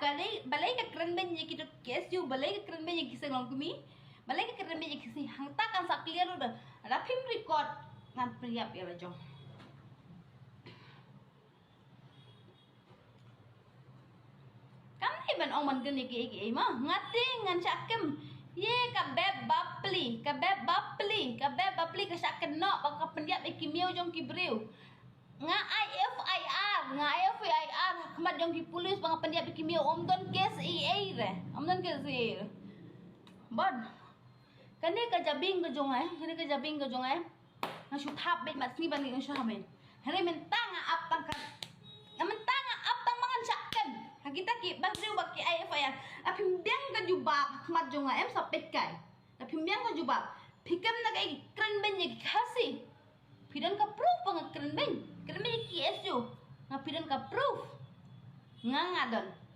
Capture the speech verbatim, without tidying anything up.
Balei, balei ka kren beiñ ïa ki KSU, balei ka kren beiñ ïa ki seng Longkmie, balei ka kren beiñ ïa ki seng, hangta kan sa clear ruh da. Lada phim record, ngan pynïap ïa la jong. Kam dei ban ong ban kren ïa kiei kiei ma. Nga te ngan shah kem. Ïe ka bep bapli, ka bep bapli, ka bep bapli ka shah kynnoh ba ka pynïap ïa ki miaw jong ki briew. Nga ai FIR, nga ai FIR ha khmat jong ki pulis ba nga pynïap ïa ki miaw, ym don case ei ei re. Ym don case ei ei re. Bon. Kane ka jabieng ka jong nga, kane ka jabieng ka jong nga. Nga shu thap beit mat sngi ban nga shu thap beit. Hynrei mynta nga ap tang ka. Nga mynta nga ap tang ba ngan shah kem. Ha kita ki ba briew ba ki ai FIR. Lada phim biang ka jubab ha khmat jong nga, em sa peit kai. Lada phim biang ka jubab. Phi kem na kaei, kren beiñ ïa ki Khasi. Phi don ka proof ba nga kren beiñ? Kren beiñ ïa ki KSU. Nga, phi don ka proof? Nga, nga don.